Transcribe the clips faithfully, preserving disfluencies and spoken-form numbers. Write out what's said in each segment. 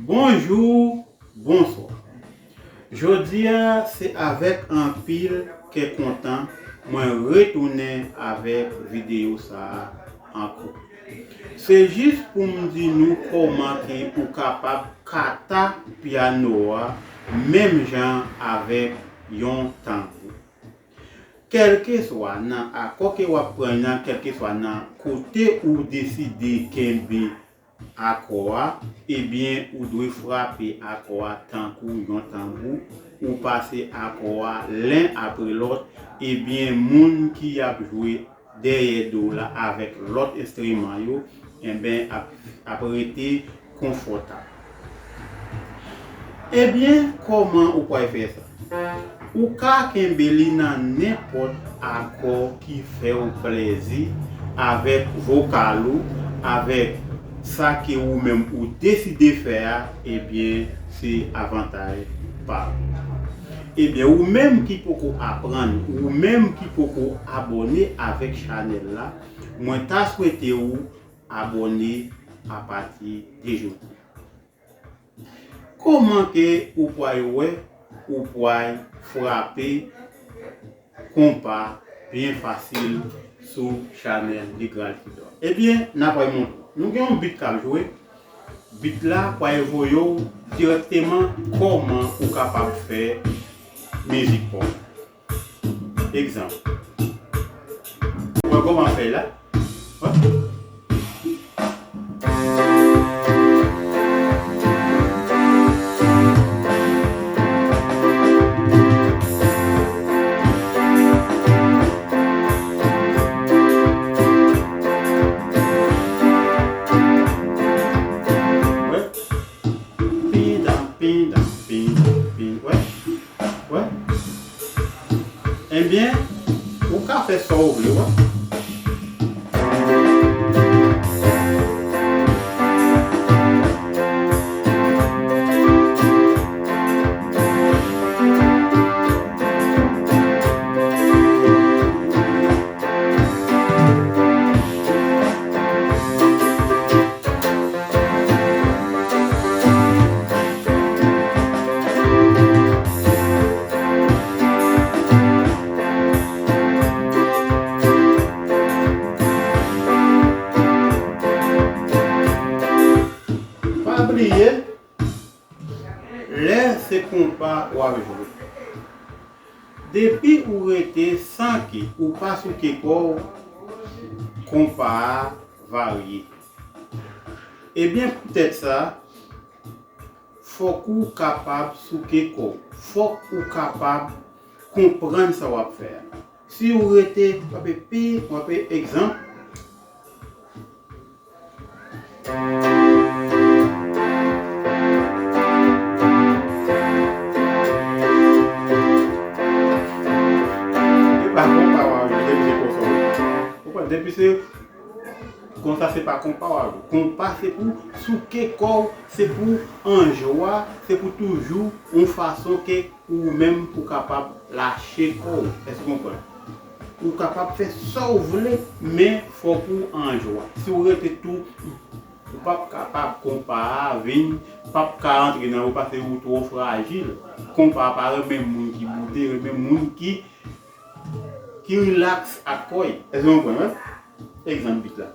Bonjou, bonswa. Jodi a, se avèk anpil kè kontan mwen retounen avèk videyo sa a ankò. Se jis pou m di nou kòman ke ou kapab kata pyano a menm jan avèk yon tanbou. Kèlkeswa nan akò ke w ap pran nan, kèlkeswa nan kote ou deside kenbe akò a, ebyen, ou dwe frape akò a tankou yon tanbou, ou pase akò a len apre lòt, ebyen, moun ki ap jwe dèyè do w la avèk lòt enstriman yo, enben, ap, ap rete konfòtab. Ebyen, kòman ou pral fè sa? Ou ka kenbe li nan nenpòt akò ki fè w plèzi, avèk vokal ou, avèk sa ke ou menm ou deside fè a, ebyen, se avantaj pa ou. Ebyen, ou menm ki poko aprann, ou menm ki poko abòne avèk chanèl la, mwen ta swete ou abòne apati de jodi. Kòman ke ou pral wè, ou pral frape konpa byen fasil sou chanèl Legral Kidor? Ebyen, n a pral montre. Nou gen yon bit k ap jwe. Bit la pral voye w dirèkteman kòman ou kapab fè mizik pa w. Egzanp. Ou wè kòman fè la? Wè. Wè. Pindan, pindan, pindan, pindan. Wè. Wè. Ebyen, ou ka fè sa w vle, wè. Pa bliye, lè se konpa w ap jwe. Depi ou rete san ke ou pa souke kò w, konpa a varye. Ebyen, poutèt sa, fòk ou kapab souke kò w. Fòk ou kapab konprann sa w ap fè a. Si ou rete, w ap pi, w ap egzanp. E pa konpa w ap jwe, depi se konsa w ap jwe. Ou konprann? Depi se konsa, se pa konpa w ap jwe. Konpa se pou souke kò w, se pou an jwa, se pou toujou yon fason ke ou menm ou kapab lache kò w. Èske w konprann? Ou kapab fè sa w vle, men fòk ou an jwa. Si w rete tou, ou p ap kapab, konpa a vin, p ap ka antre nan ou paske ou twò frajil. Konpa a pa renmen moun ki boude, renmen moun ki, ki rilaks ak kò l. Èske w konprann, wi? Egzanp bit la.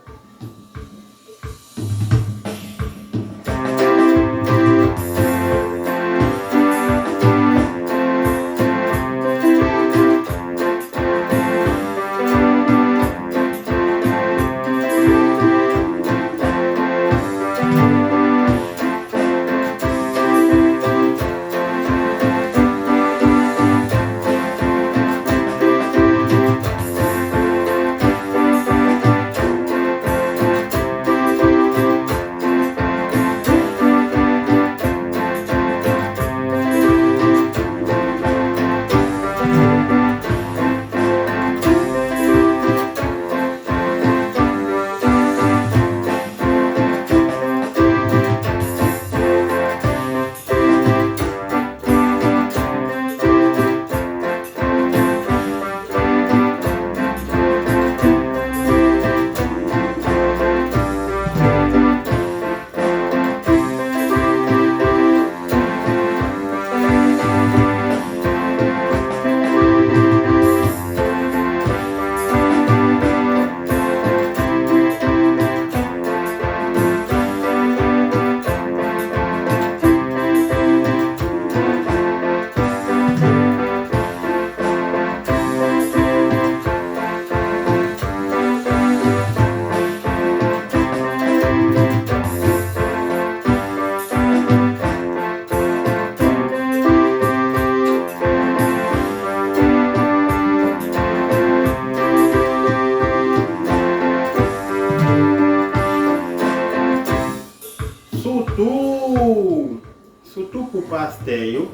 Sitou pou pastè yo,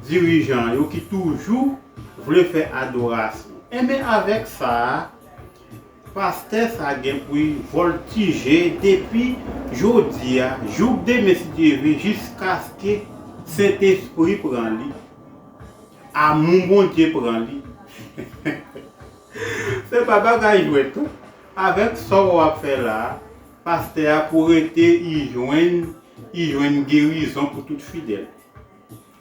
dirijan yo ki toujou vle fè adorasyon. Enben, avèk sa a, pastè sa a gen pou l vòltije depi jodi a, jouk demen si Dye vle, jiskaske Sentespri pran li, amou Bondye pran li. Se pa bagay jwèt, non. Avèk sa w ap fè la a, pastè a pou rete, li jwenn, li jwenn gerizon pou tout fidèl.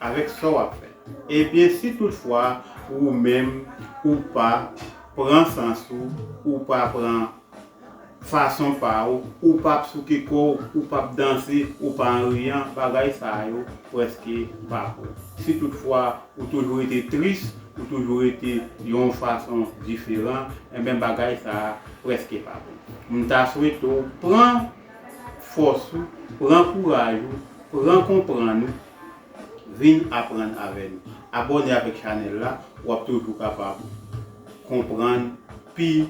Avèk sa w ap fè. Ebyen, si toutfwa ou menm ou pa pran sans ou, ou pa pran fason pa ou, ou p ap souke kò w, ou p ap danse, ou pa an riyan, bagay sa yo prèske pa pou ou. Si toutfwa ou toujou rete tris, ou toujou rete yon fason diferan, enben, bagay sa a prèske pa pou ou. M ta swete w pran fòs ou, pran kouraj ou, pran konprann ou, vin aprann avè nou. Abòne avèk chanèl la, w ap toujou kapab konprann pi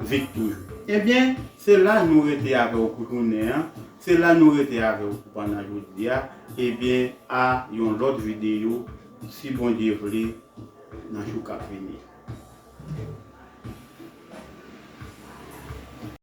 vit toujou. Ebyen, se la nou rete avè w pou jounen an, se la nou rete avè w pou pandan jodi a. Ebyen, a yon lòt videyo, si Bondye vle, nan jou k ap vini.